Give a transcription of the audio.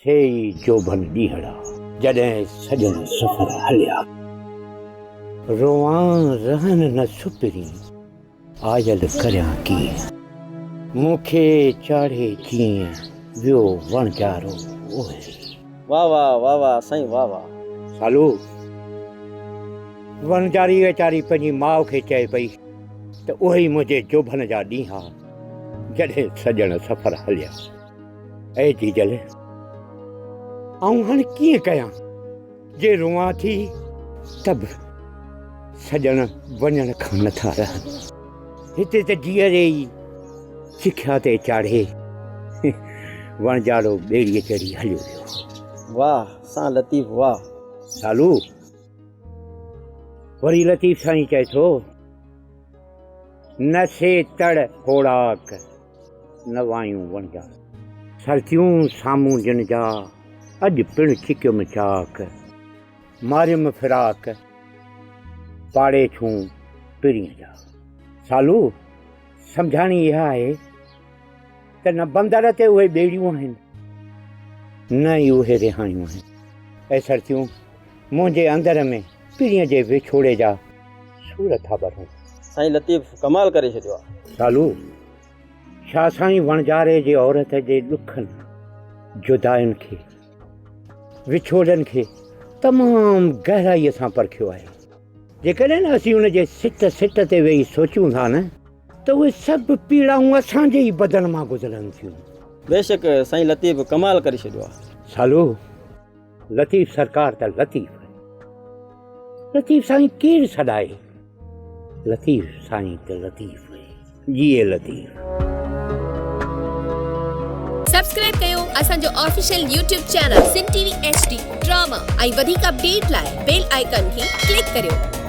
سي ئي جوڀن ڏينهڙا، جڏهن سڄڻ سفر هليا. روئان رهن نه سپرين، آيل ڪريان ڪيئن. مون کي چاڙهي جيئن، ويو وڻجارو اوهري. واه واه واه واه سائين واه واه. سالو! وڻجاري ويچاري پنهنجي ماء کي چئي پئي ته اهي ئي منهنجي جوڀن جا ڏينهن ها، جڏهن سڄڻ سفر هليا. اي جيجل! آئون هاڻ ڪيئن ڪيان؟ جي روئان ٿي ته به سڄڻ وڃڻ کان نه ٿا رهن. هتي ته جيئري ئي سکيا تي چاڙهي وڻجارو ٻيڙيء چڙهي هليو ويو. واهه سان لطيف واهه. سالو! وري لطيف سائين چئي ٿو، نه سي تڙ هوڙاڪ. نه وايون وڻجا. سرتيون سامهون جن جا، اڄ پڻ ڇڪيم چاڪ. ماريم فراق، پاڙي ڇون پرينء جا. سالو، سمجهاڻي اها آهي ته نه بندر تي اهي ٻيڙيون آهن، نه ئي اهي رهاڻيون آهن. اي سرتيون، منهنجي اندر ۾ پرينء جي وڇوڙي جا سور ٿا ٻرن. سائين لطيف ڪمال ڪري ڇڏيو آ. سالو، شاهه سائين وڻجاري جي عورت جي ڏکن، جداين کي، وڇوڙن کي تمام گهرائيء سان پرکيو آهي. جيڪڏهن اسين ان جي سٽ سٽ تي ويهي سوچيون ٿا نه ته اهي سڀ پيڙائون اسان جي ئي بدن مان گذرن ٿيون. بيشڪ سائين لطيف ڪمال ڪري ڇڏيو آ. سالو، لطيف سرڪار ته لطيف آهي. لطيف سائين ڪير سڏائي؟ لطيف سائين ته لطيف آهي. جيئي لطيف. سبسڪرائب ڪيو اسان جو official YouTube channel Sindh T V H D drama ۽ وڌيڪ اپڊيٽ لاء بيل آئيڪان کي ڪلڪ ڪريو.